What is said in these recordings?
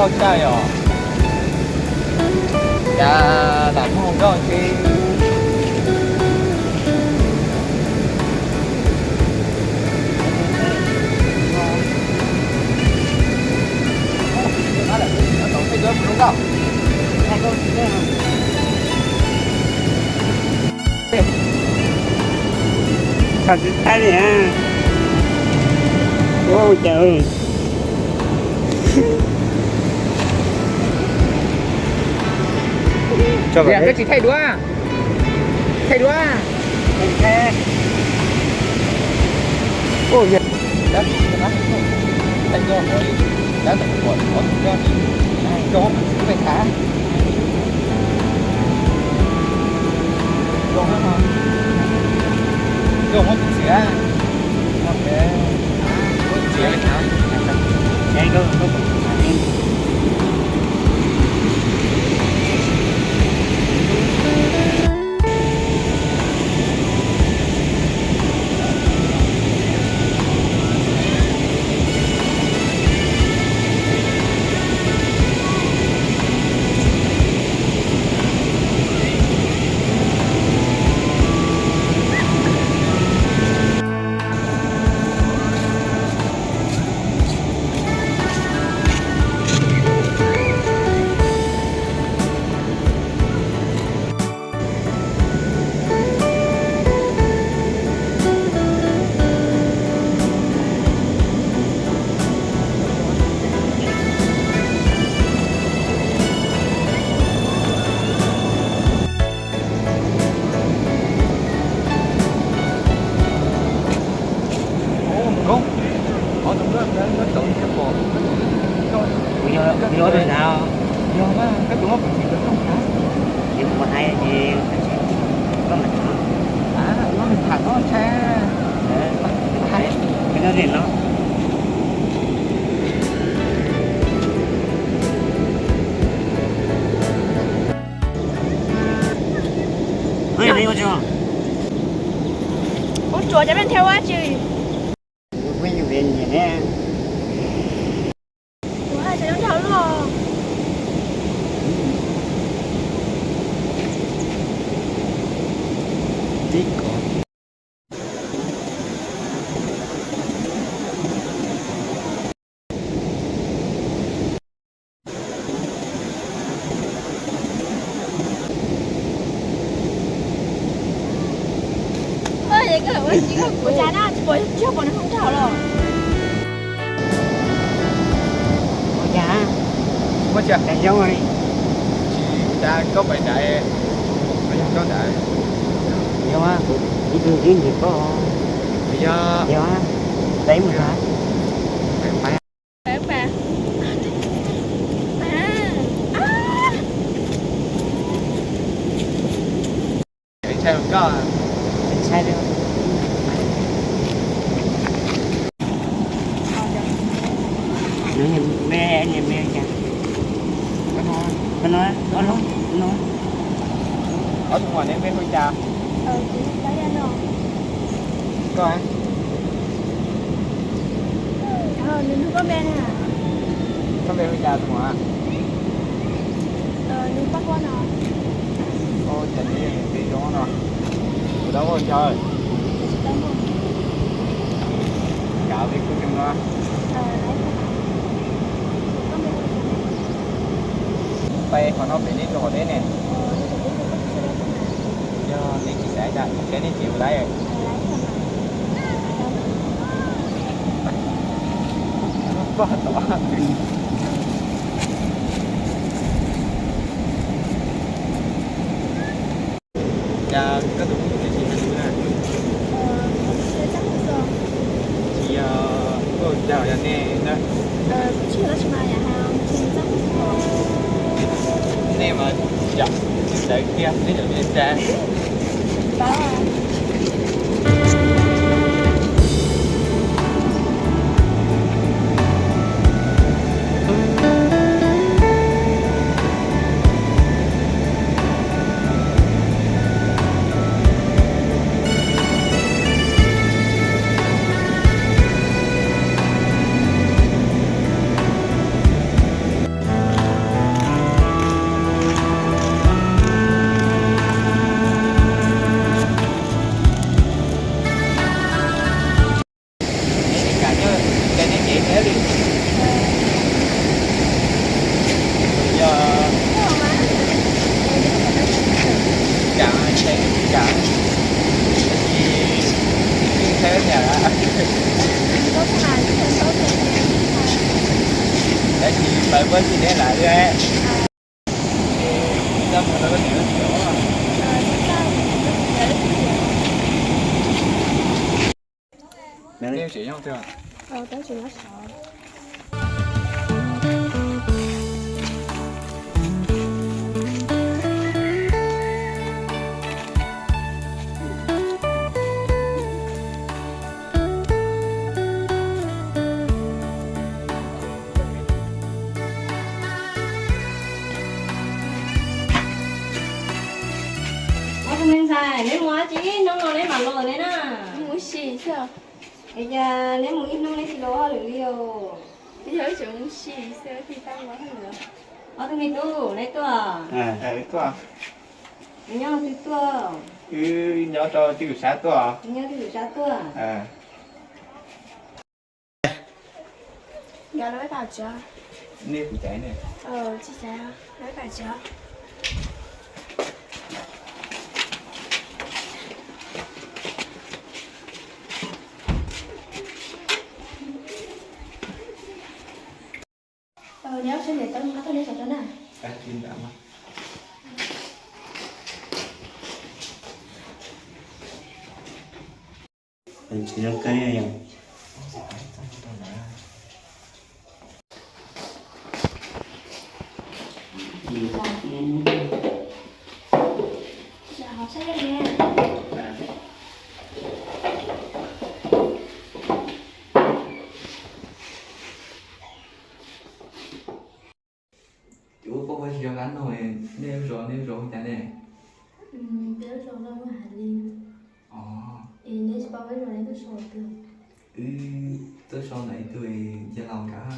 Ua cas yog cas lam muag nkauj ntshe. Thaij li. Ua cas. Koj tsis thaij duab. Thaij duab. Kuv yog, kuv yog tus ntawd. Yog mas koj tus muab kuv txiv tus koj mus tham. Yog kuv hais ces koj mam tham. Koj mus tham koj ntshai. Koj no. Ua tsuav cov me nthe ua tsi. Ua tib ko. Ua cas na, tsis pom, tsis pom nws hoob dhau los. Ua cas? Muaj tsis? Cas zoo li. Tsis tas koj pais nrad, koj yog koj nrad. Yog, kuv ib tug twb nrhiav koj. Yog. Yog, peb mus nrad. Ntshai koj. Ntshai li. Nws me, nws me cas? Koj no, koj no, koj no. Ob tug mas neb npe hu cas? Koj. Nws nug koj npe na. Koj npe hu cas tus muam? Nws Paj Huab no. Ua cas nws npe zoo no? Kuv tau muaj nco. Kav peb kuj zoo no. Peb qhov no pem nej rau qhov deb ne. Yog nej tsis xav cas saib nej txiv ua laib. Poj tom. Cas koj tus muam tsis hais kuv na? Tsis yog, koj cas yog nej na? Nej mas yom, tsis txawv kiag, nej yom nej tsa. Tab sis pais puab txij neb lawm. Ob tug me ntxhais, neb mus dab tsi ib hnub no neb mam los ne na? Mus ua si xwb. Es cas neb mus ib hnub neb tsis los hauj lwm li os? Yog wb tseem mus ua si xwb, tsis tau mus hauj lwm. Ob tug me tub, neb tuaj? Neb nyob twg tuaj? Wb nyob rau twj ywm sab tuaj. Nyob twj ywm sab tuaj. Nkawd lawv pab tso. Nej kuv caiv ne. Tsis caiv, lawv pab tso. Neb ob tug neb tau qab tuaj neb tso rau na. Ua poj huab tsis nco qab nug, nej lub zos, nej lub zos hu cas ne? Peb lub zos no hu Hav Lis. Es neb tsis paub peb zos neb tuaj so twg? Wb tuaj so ntawm ib tug yawg laus nkawd.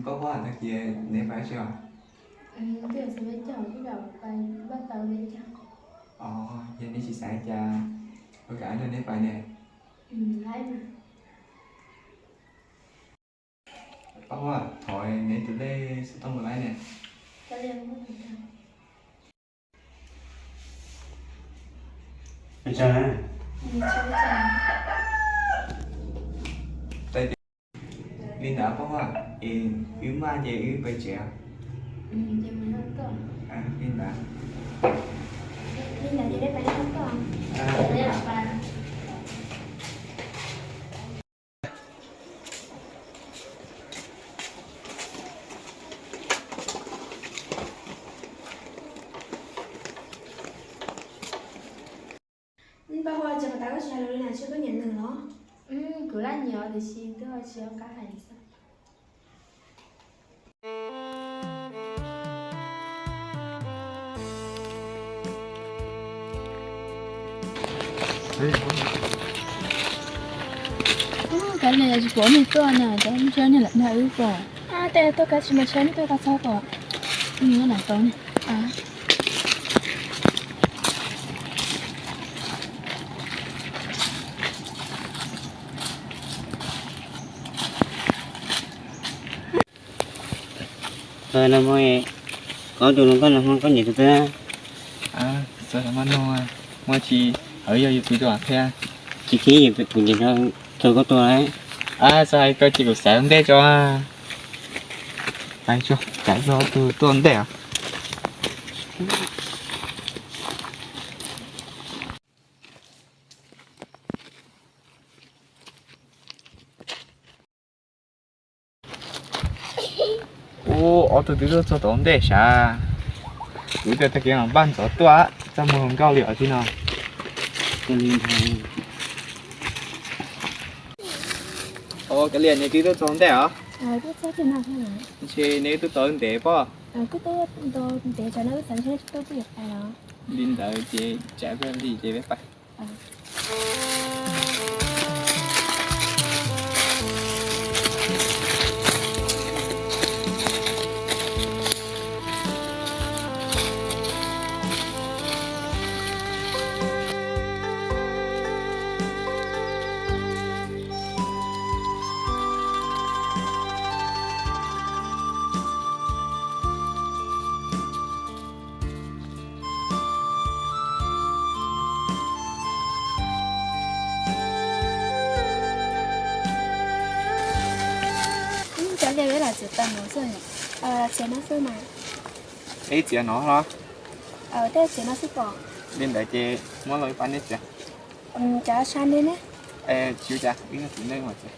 Poj huab, tag kis neb pais dab tsi os? Twb yuav xav peb caug, twb yuav pais npaj tau peb caug. Yog neb tsis xav cas, ua cas wb nrog neb pais ne? Poj huab, thov neb tus lej xov tooj puas laib ne? Li ntawd poj huab, es wb maj ces wb pais tsev. Li ntawd. Paj huab, cas puas tas koj tsis hais lus li na, tsis yog koj nyiam nws los? Kuv laj nyiam tiam sis twb ho tsis nco qab hais xwb. Kav liam, tsis pom nej tuaj na, cov ntshe nej lam dag wb pom. Tej tuaj kav tsis mas ntshe nej tuaj tau txog pom. Nyob nram tau ne. No, koj tus no koj no koj nyiam tus twg? Txhob maj nug, muaj tsis hawv yog yus tus tus qhia. Tsis khib, kuv nyiam tau koj tus lawm. Txhob hais koj ces kuv xav ua ntej tso. Pais tso, tsam ib pliag tus tuaj ntej os. Ub, ob tug twb tuaj txog tom ntej sav. Kuv tias tag kis mam npaj ntxov tuaj, txaj muag nkauj li os tib no. Os, kav liam, nws twb tuaj txog ntej os. Ntshe nws twb tau ntev pob. Li ntawd ces tsam ib pliag lig ces peb pais. Tau no xwb. Txiav no xwb mas. Ib txiav no los? Tej txiav no xwb pom. Li ntawd ces muab los ib pab neb txiav. Cov sab neb ne? Tsis ua cas, ib txiv neej mas txiav.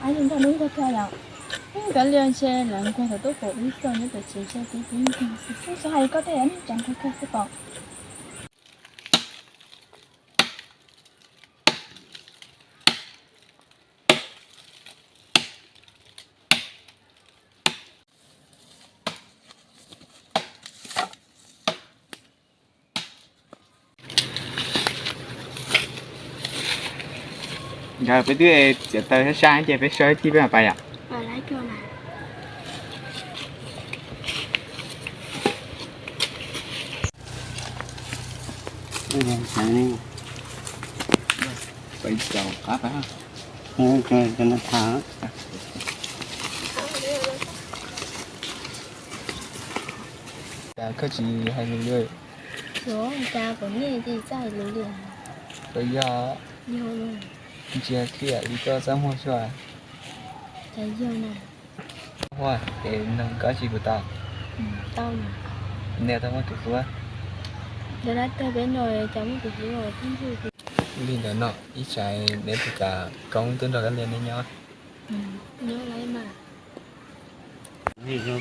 Ab, zoo nkauj, zoo nkauj kawg yom. Kav liam ntshe lawv nquag thaum tuaj pom wb txog nyob pem tsev ntshe twb twb nquag xwb. Xyov hais koj tej neeg tseem nquag kawg xwb pom. Nkawd peb twb txiav taws sab sab ces peb so ib tib peb mam pais yom. Pais caum qab pais. Koj tsis hais lus li. Ua cas pom nej ces txawj hais lus li. Puas yog? Yog. Ntsia kiag li koj txaj muag xwb. Cas yog na. Huaj, es nug koj tsis puas tau? Tau na. Neb tau muaj tus hlub? Ntawm lawv tag peb no cas muaj tus hlub os. Li ntawd no ib tsam neb puas kam koj tuaj nrog kab lia neb nyob? Nyob lawm mas. Puas yog?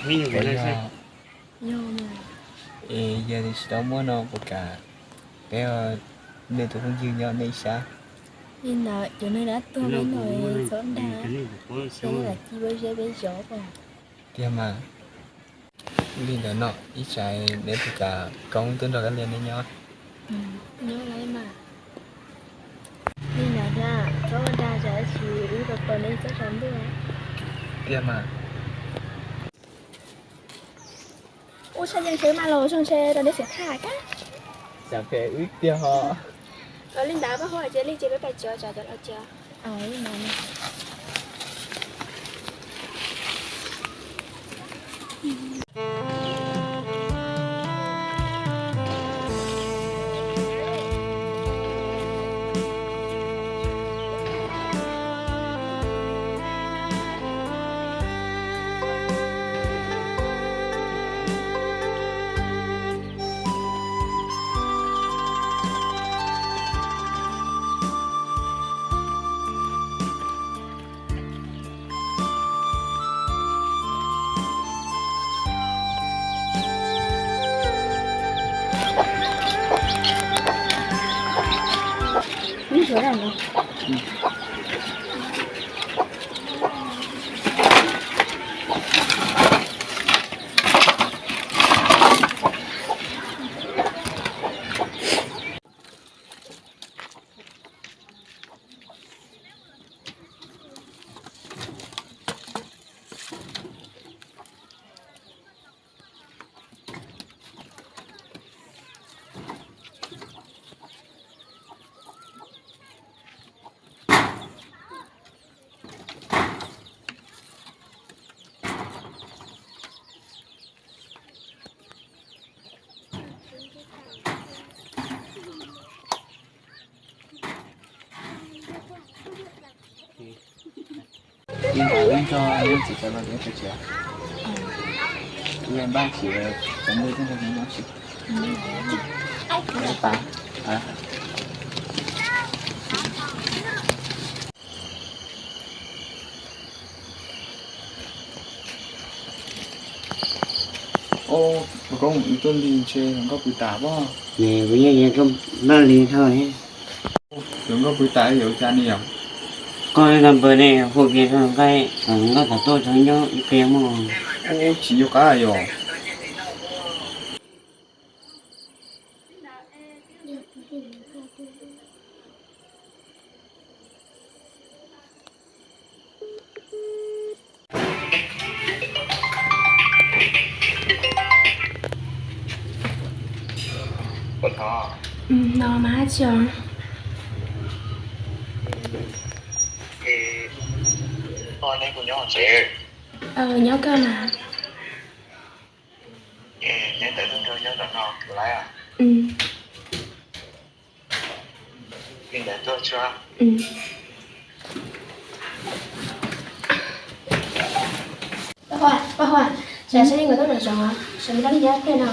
Yog mas. Es yog tias tsis tau muaj no puas kam peb neb tus phooj ywg nyob neb ib sab? Li ntawd cov neeg dab tuag peb no txhob dag, peb lam ci pob zeb peb zov pom. Tiag mas. Li ntawd no ib tsam neb puas kam koj tuaj nrog kab lia neb nyob? Nyob lawm mas. Li ntawd thiab txhob dag, tsam ib chim wb tau tau neb txhob tsaus ntuj. Tiag mas. Ua tshaj yeej sawv mas los zoo ntshe rau neb xiam thaj kab. Xav phem wb tiag ho. Li ntawd pab hov cia li ces peb pais tsuav tsam cov laus cia. Ib nrog ib txiv tsav los ib txiv tsav, ib npaj txiv tsav ntuj txog nrog nyob tsis. Os, koob, wb tuaj lig ntshe hluas nkauj pw tas pob. Kuv yeej yog koj npaj li dhau. Hluas nkauj pw tas yuav ua cas ne yom? Koj npawg ne hu kiag rau nkauj, nkauj tau tuaj rau nyob ib pliag mog. Ub, tsis yuav qab yom. No mas tsis os. Nyob koj mas. Paj Huam, Paj Huam, sawv daws, sawv daws nyob pliag no.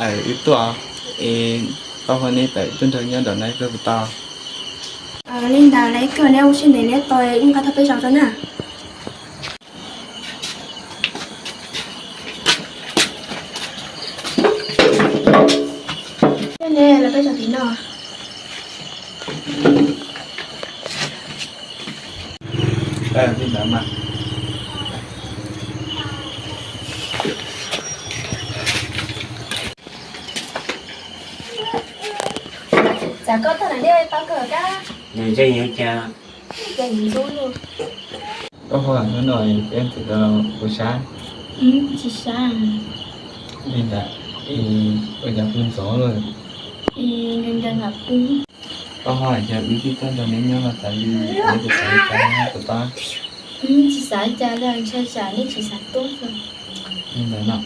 Wb tuaj, es Paj Huam, neb tawm tuaj nrog nyob nraum no koj puas tau? Li ntawd lawv kawg, neb ua siab ntev neb tau, wb nqa thauj peb zaum rau na. Neb los peb zaum tim no. Txawm koj tag lawm neb tau kawg kab. Nws tseem yuav cas. Cas yus ntxub luaj. Koj hnub no peb txawm tau ua sab. Tsis sab. Li ntawd, ua cas pw ntxov luaj? Ncaws ncaws mam pw. Koj hais tias wb twb tuaj nrog neb nyob no tas li, neb puas xav li cas puas tau? Tsis xav li cas li, ntshai tsam neb tsis xav tuaj xwb. Li ntawd no,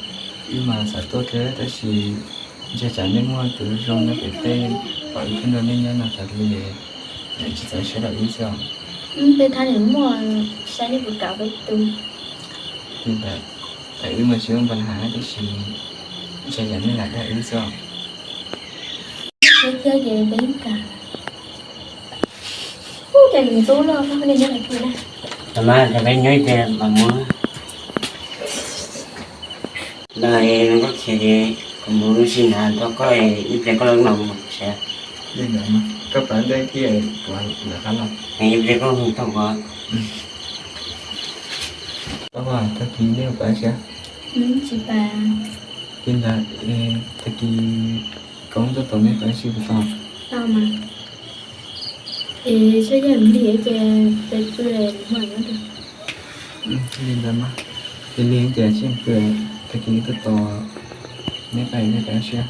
wb mas xav tuaj thiab tab sis ntshai tsam neb muaj tus zoo nyob pem tej, kom wb tuaj nrog neb nyob no tas li, neb tsis txaus siab rau wb xwb os. Peb thab niam muaj, saib neb puas kam peb tus. Li ntawd, wb mas tsis muaj npa hav tab sis ntshai tsam neb lam dag wb xwb os. Thiab ces peb kam. Ub, cas yus ntxub luaj, koj nyob qhov twg na? Los mas, nrog peb nyob ib pliag mam mus. Los, koj khiav ces kuv mus lub sij hawm nrog koj, ib pliag koj los wb mam mus sas. Li ntawd mas koj pab ntej thiab kuv lawv qab los. Ib pliag koj hu tau kuv. Koj hais tag kis neb pab siab. Tsis pab. Li ntawd, tag kis koob tuaj tos neb pab siab puas tau? Tau mas. Es saib yog li ces peb pw, muaj nyob rau. Li ntawd mas, ces li ces sib pw, tag kis tuaj tos neb pab, neb pab siab.